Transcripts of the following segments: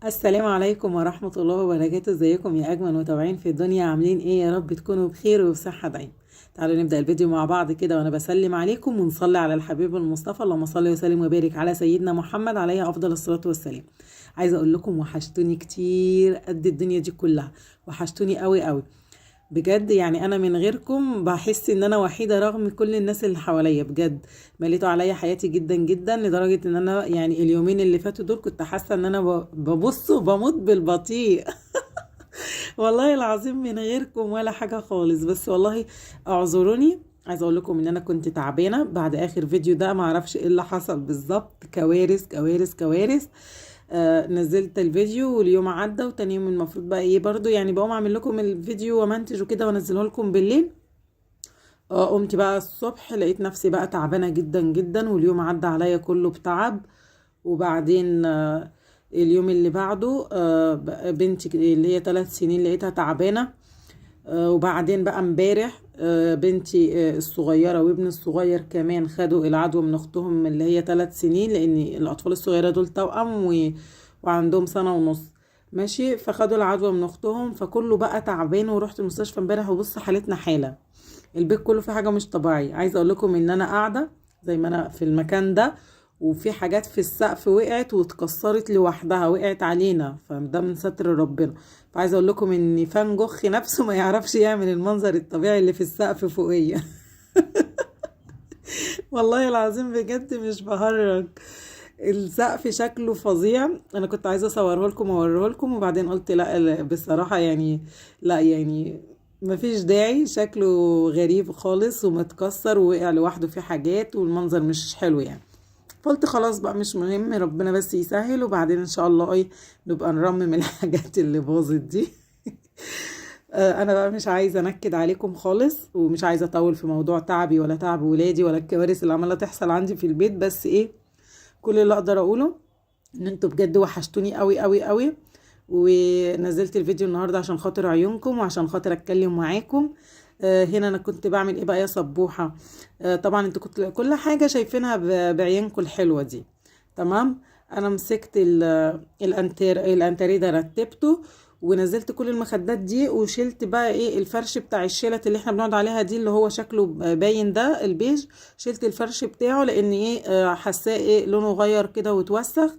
السلام عليكم ورحمة الله وبركاته. ازيكم يا أجمل متابعين في الدنيا؟ عاملين ايه؟ يا رب تكونوا بخير وبصحة دايما. تعالوا نبدأ الفيديو مع بعض كده، وانا بسلم عليكم ونصلي على الحبيب المصطفى. اللهم صل وسلم وبارك على سيدنا محمد عليه أفضل الصلاة والسلام. عايزة اقول لكم وحشتوني كتير قد الدنيا دي كلها، وحشتوني قوي قوي بجد. يعني انا من غيركم بحس ان انا وحيدة رغم كل الناس اللي حواليا. بجد مليتوا عليا حياتي جدا جدا، لدرجة ان انا يعني اليومين اللي فاتوا دول كنت حاسة ان انا ببص وبموت بالبطيء. والله العظيم من غيركم ولا حاجة خالص. بس والله اعذروني، عايزة اقول لكم ان انا كنت تعبانة بعد اخر فيديو ده، ما اعرفش ايه اللي حصل بالظبط، كوارث كوارث كوارث. نزلت الفيديو واليوم عدى، وتاني يوم المفروض بقى ايه برضو يعني بقوم اعمل لكم الفيديو ومنتج وكده وانزله لكم بالليل. قمت بقى الصبح لقيت نفسي بقى تعبانة جدا جدا، واليوم عدى عليا كله بتعب. وبعدين اليوم اللي بعده بنتي اللي هي 3 سنين لقيتها تعبانة. وبعدين بقى امبارح بنتي الصغيرة وابن الصغير كمان خدوا العدوى من اختهم اللي هي 3 سنين، لان الاطفال الصغيرة دول توأم وعندهم 1.5 سنة ماشي، فخدوا العدوى من اختهم، فكله بقى تعبان. ورحت المستشفى امبارح، وبص حالتنا حالة، البيت كله في حاجة مش طبيعية. عايزة اقول لكم ان انا قاعدة زي ما انا في المكان ده، وفي حاجات في السقف وقعت واتكسرت لوحدها، وقعت علينا، فده من ستر ربنا. فعايزة اقول لكم ان فان جوخ نفسه ما يعرفش يعمل المنظر الطبيعي اللي في السقف فوقيه. والله العظيم بجد مش بهرج، السقف شكله فظيع. انا كنت عايزه اصوره لكم واوريه لكم، وبعدين قلت لا بصراحه يعني لا، يعني مفيش داعي، شكله غريب خالص ومتكسر ووقع لوحده في حاجات، والمنظر مش حلو يعني. فقلت خلاص بقى مش مهم، ربنا بس يسهل، وبعدين ان شاء الله ايه نبقى نرمم الحاجات اللي باظت دي. انا بقى مش عايزه انكد عليكم خالص، ومش عايزه اطول في موضوع تعبي ولا تعب ولادي ولا الكوارث اللي عماله تحصل عندي في البيت. بس ايه، كل اللي اقدر اقوله ان انتوا بجد وحشتوني قوي قوي قوي، ونزلت الفيديو النهارده عشان خاطر عيونكم وعشان خاطر اتكلم معاكم. هنا انا كنت بعمل ايه بقى يا صبوحه؟ طبعا انتوا كنتوا كل حاجه شايفينها بعينكم الحلوه دي، تمام. انا مسكت الانتريه ده رتبته، ونزلت كل المخدات دي، وشلت بقى ايه الفرش بتاع الشلت اللي احنا بنقعد عليها دي، اللي هو شكله باين ده البيج، شلت الفرش بتاعه لان ايه، حاساه ايه لونه غير كده وتوسخ،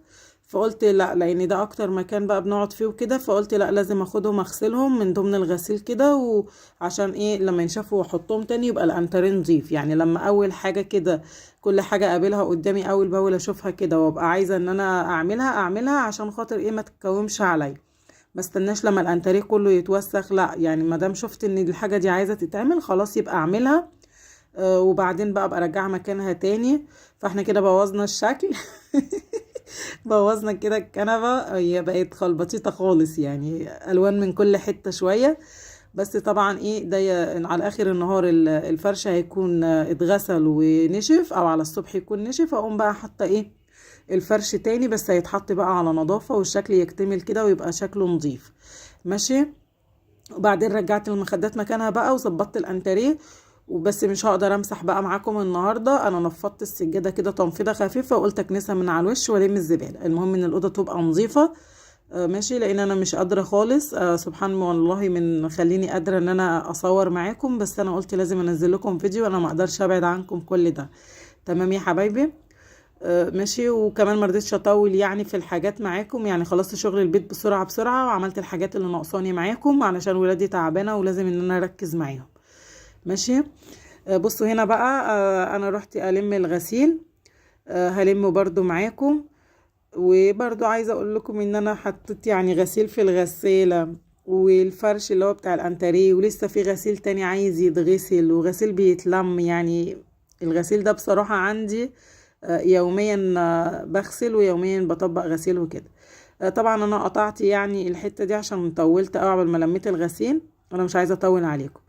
فقلت لا، لان ده اكتر مكان بقى بنقعد فيه وكده، فقلت لا لازم اخدهم اغسلهم من ضمن الغسيل كده، وعشان ايه لما ينشفوا واحطهم تاني يبقى الانتريه نظيف. يعني لما اول حاجه كده كل حاجه اقابلها قدامي اول باول اشوفها كده وابقى عايزه ان انا اعملها عشان خاطر ايه ما تتكومش عليا، ما استناش لما الانتريه كله يتوسخ، لا يعني ما دام شفت ان الحاجه دي عايزه تتعمل خلاص يبقى اعملها، وبعدين بقى ابقى ارجعها مكانها تاني. فاحنا كده بوظنا الشكل. بوظنا كده الكنبه، هي بقت خلبطيطه خالص، يعني الوان من كل حته شويه. بس طبعا ايه ده على اخر النهار الفرش هيكون اتغسل ونشف، او على الصبح يكون نشف، اقوم بقى حاطه ايه الفرش تاني، بس هيتحط بقى على نظافه والشكل يكتمل كده ويبقى شكله نظيف ماشي. وبعدين رجعت المخدات مكانها بقى وظبطت الانتريه، وبس مش هقدر امسح بقى معاكم النهارده، انا نفضت السجاده كده تنفيضه خفيفه وقلت اكنسها من على الوش والم الزباله، المهم ان الاوضه تبقى نظيفه، ماشي، لان انا مش قادره خالص. سبحان والله من خليني قادره ان انا اصور معاكم، بس انا قلت لازم انزل لكم فيديو، انا ما اقدرش ابعد عنكم كل ده. تمام يا حبايبي، ماشي. وكمان ما رضيتش اطول يعني في الحاجات معاكم، يعني خلصت شغل البيت بسرعه بسرعه، وعملت الحاجات اللي ناقصاني معاكم علشان ولادي تعبانه ولازم ان انا اركز معاهم ماشي. بصوا هنا بقى، انا رحت الم الغسيل، هلمه برضو معاكم. وبرضو عايزه اقول لكم ان انا حطيت يعني غسيل في الغساله، والفرش اللي هو بتاع الانتريه، ولسه في غسيل تاني عايز يتغسل، وغسيل بيتلم. يعني الغسيل ده بصراحه عندي، يوميا، بغسل ويوميا بطبق غسيل وكده. طبعا انا قطعت يعني الحته دي عشان طولت قوي قبل ما لميت الغسيل، انا مش عايزه اطول عليكم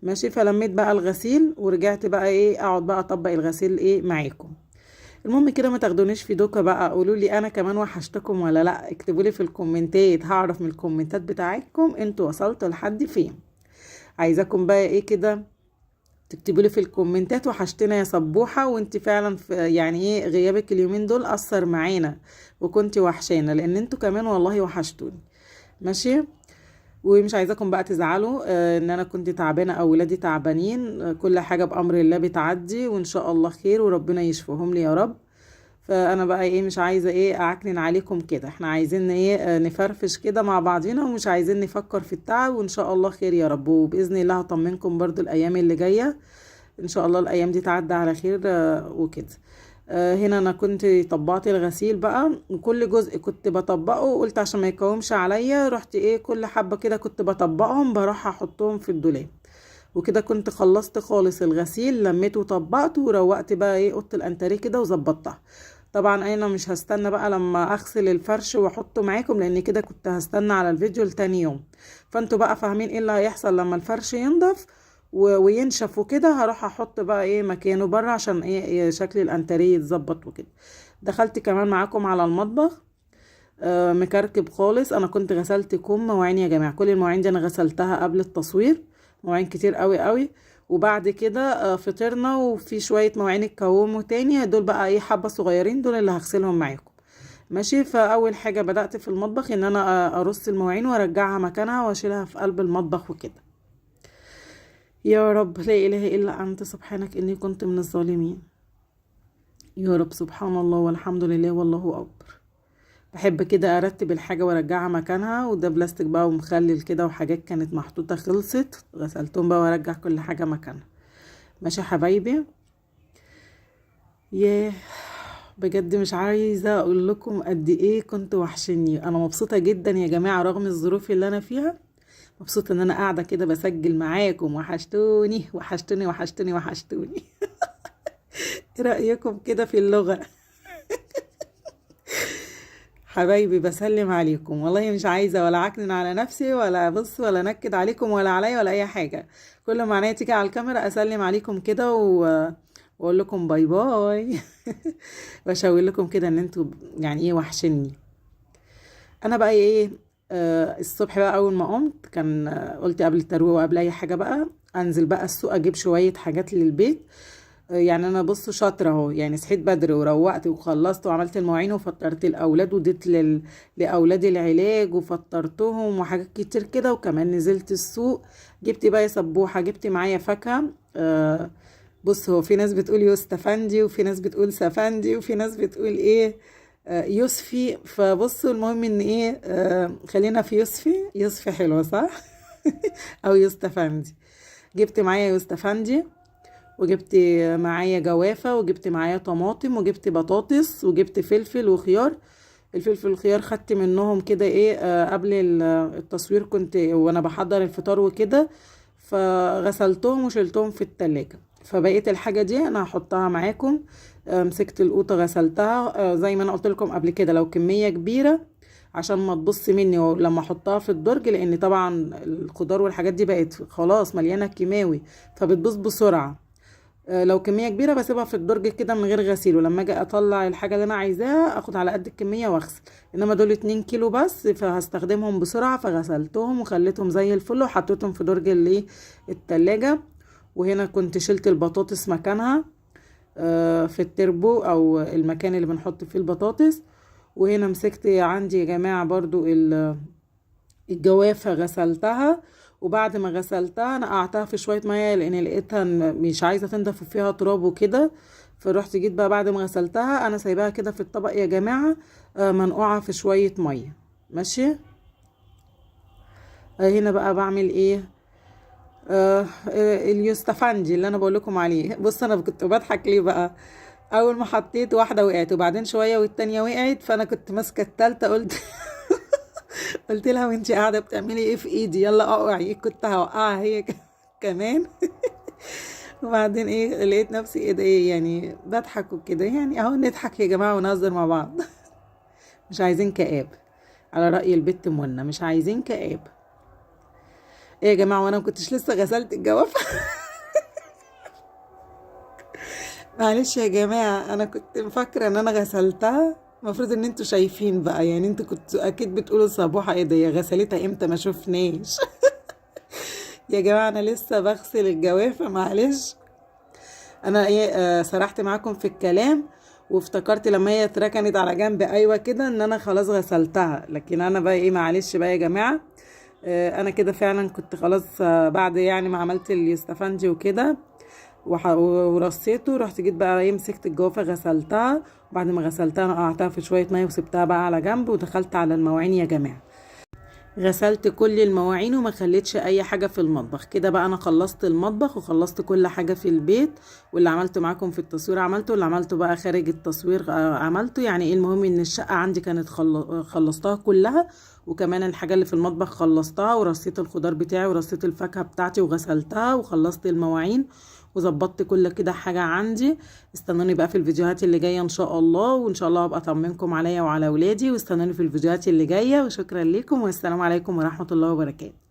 ماشي. فلميت بقى الغسيل ورجعت بقى ايه اقعد بقى اطبق الغسيل ايه معاكم. المهم كده ما تاخدونيش في دوكا بقى، قولوا لي انا كمان وحشتكم ولا لا، اكتبوا لي في الكومنتات، هعرف من الكومنتات بتاعتكم انتوا وصلتوا لحد فين. عايزاكم بقى ايه كده تكتبوا لي في الكومنتات وحشتنا يا صبوحة، وانت فعلا في يعني ايه غيابك اليومين دول اثر معانا وكنت وحشانا، لان انتوا كمان والله وحشتوني. ماشي، ومش عايزاكم بقى تزعلوا ان انا كنت تعبانة او ولادي تعبانين. كل حاجة بامر الله بتعدي، وان شاء الله خير وربنا يشفيهم لي يا رب. فانا بقى ايه مش عايزه ايه اعكنن عليكم كده، احنا عايزين ايه نفرفش كده مع بعضينا، ومش عايزين نفكر في التعب، وان شاء الله خير يا رب. وباذن الله هطمنكم برضو الايام اللي جاية ان شاء الله، الايام دي تعدي على خير وكده. هنا انا كنت طبقت الغسيل بقى، وكل جزء كنت بطبقه قلت عشان ما يكومش عليا، رحت ايه كل حبه كده كنت بطبقهم بروح احطهم في الدولاب وكده. كنت خلصت خالص الغسيل، لميته وطبقته وروقت بقى ايه اوضة الانتريه كده وظبطتها. طبعا انا مش هستنى بقى لما اغسل الفرش واحطه معاكم، لان كده كنت هستنى على الفيديو لتاني يوم. فانتوا بقى فاهمين ايه اللي هيحصل لما الفرش ينضف وينشف وكده، هروح احط بقى ايه مكانه بره عشان ايه شكل الانتريه يتظبط وكده. دخلت كمان معاكم على المطبخ، مكركب خالص. انا كنت غسلت كم مواعين يا جماعة، كل المواعين دي انا غسلتها قبل التصوير، مواعين كتير قوي قوي. وبعد كده فطرنا، وفي شوية مواعين اتكوموا تاني، دول بقى ايه حبه صغيرين دول اللي هغسلهم معاكم. ماشي، فاول حاجة بدات في المطبخ ان انا ارص المواعين وارجعها مكانها واشيلها في قلب المطبخ وكده. يا رب لا اله الا انت سبحانك اني كنت من الظالمين. يا رب سبحان الله والحمد لله والله اكبر. بحب كده ارتب الحاجة وارجعها مكانها. وده بلاستيك بقى ومخلل كده وحاجات كانت محطوطة خلصت، غسلتهم بقى وارجع كل حاجة مكانها. ماشي يا حبايبي. ياه بجد مش عايزه اقول لكم قد ايه كنت وحشني. انا مبسوطة جدا يا جماعة رغم الظروف اللي انا فيها، مبسوطة ان انا قاعدة كده بسجل معاكم. وحشتوني وحشتوني وحشتوني وحشتوني. ايه رايكم كده في اللغة؟ حبايبي بسلم عليكم والله، مش عايزه ولا عكنن على نفسي ولا بص ولا نكد عليكم ولا عليا ولا اي حاجة. كل ما عينيا تيجي على الكاميرا اسلم عليكم كده واقول لكم bye bye. واشاور لكم كده ان انتوا يعني ايه وحشني. انا بقى ايه الصبح بقى اول ما قمت كان قلت قبل الترويق وقبل اي حاجة بقى انزل بقى السوق اجيب شوية حاجات للبيت. يعني انا بصوا شاطرة اهو، يعني صحيت بدري وروقت وخلصت وعملت المواعين وفطرت الاولاد وديت لاولادي العلاج وفطرتهم وحاجات كتير كده. وكمان نزلت السوق جبت بقى سبوحه، جبت معايا فاكهة. بص هو في ناس بتقول يوستفندي وفي ناس بتقول سفندي وفي ناس بتقول ايه يوسفي. فبصوا المهم ان ايه خلينا في يوسفي، يوسفي حلوة صح؟ او يوستفندي. جبت معايا يوستفندي وجبت معايا جوافة وجبت معايا طماطم وجبت بطاطس وجبت فلفل وخيار. الفلفل والخيار خدت منهم كده ايه قبل التصوير، كنت وانا بحضر الفطار وكده، فغسلتهم وشلتهم في التلاجة. فبقيت الحاجة دي انا هحطها معاكم. مسكت القوطة غسلتها زي ما انا قلت لكم قبل كده، لو كمية كبيرة عشان ما تبص مني لما احطها في الدرج، لان طبعا الخضار والحاجات دي بقت خلاص مليانة كيماوي فبتبوظ بسرعة. لو كمية كبيرة بسيبها في الدرج كده من غير غسيل، ولما اجي اطلع الحاجة اللي انا عايزاها اخد على قد الكمية واغسل. انما دول 2 كيلو بس فهستخدمهم بسرعة، فغسلتهم وخليتهم زي الفل وحطيتهم في درج التلاجة. وهنا كنت شلت البطاطس مكانها في التربو او المكان اللي بنحط فيه البطاطس. وهنا مسكت عندي يا جماعة برضو الجوافة غسلتها، وبعد ما غسلتها نقعتها في شوية مية لان لقيتها مش عايزة تنضف وفيها تراب وكده. فروحت جيت بقى بعد ما غسلتها انا سايباها كده في الطبق يا جماعة منقوعة في شوية مية. ماشي. هنا بقى بعمل ايه اليوستفندي اللي انا بقول لكم عليه. بص انا كنت بضحك ليه بقى، اول ما حطيت واحدة وقعت وبعدين شوية والتانية وقعت، فانا كنت ماسكة التالتة قلت قلت لها وانتي قاعدة بتعملي ايه في ايدي، يلا اقعي، كنت هوقعها هي كمان. وبعدين ايه لقيت نفسي ايه ده ايه يعني بضحك وكده، يعني اهو نضحك يا جماعة ونهزر مع بعض. مش عايزين كآب على رأي البت منى، مش عايزين كآب. ايه يا جماعة وانا ما كنتش لسه غسلت الجوافة. معلش يا جماعة انا كنت مفكرة ان انا غسلتها، المفروض ان انتوا شايفين بقى، يعني انتوا كنتوا اكيد بتقولوا صبوحة ايه ده يا غسلتها امتى ما شفناش. يا جماعة انا لسه بغسل الجوافه، معلش انا ايه سرحت معاكم في الكلام، وافتكرت لما هي اتركنت على جنب ايوه كده ان انا خلاص غسلتها، لكن انا بقى ايه معلش بقى يا جماعة، انا كده فعلا كنت خلاص، بعد يعني ما عملت اليوستفندي وكده ورصيته، رحت جيت بقى ايه مسكت الجوافه غسلتها، وبعد ما غسلتها نقعتها في شوية مية وسبتها بقى على جنب، ودخلت على المواعين يا جماعة، غسلت كل المواعين وما خليتش اي حاجة في المطبخ. كده بقى انا خلصت المطبخ وخلصت كل حاجة في البيت، واللي عملته معاكم في التصوير عملته، واللي عملته بقى خارج التصوير عملته. يعني ايه المهم ان الشقة عندي كانت خلصتها كلها، وكمان الحاجة اللي في المطبخ خلصتها، ورصيت الخضار بتاعي ورصيت الفاكهة بتاعتي وغسلتها وخلصت المواعين وظبطت كل كده حاجة عندي. استنوني بقى في الفيديوهات اللي جاية ان شاء الله، وان شاء الله هبقى اطمنكم عليا وعلى اولادي، واستنوني في الفيديوهات اللي جاية، وشكرا لكم والسلام عليكم ورحمة الله وبركاته.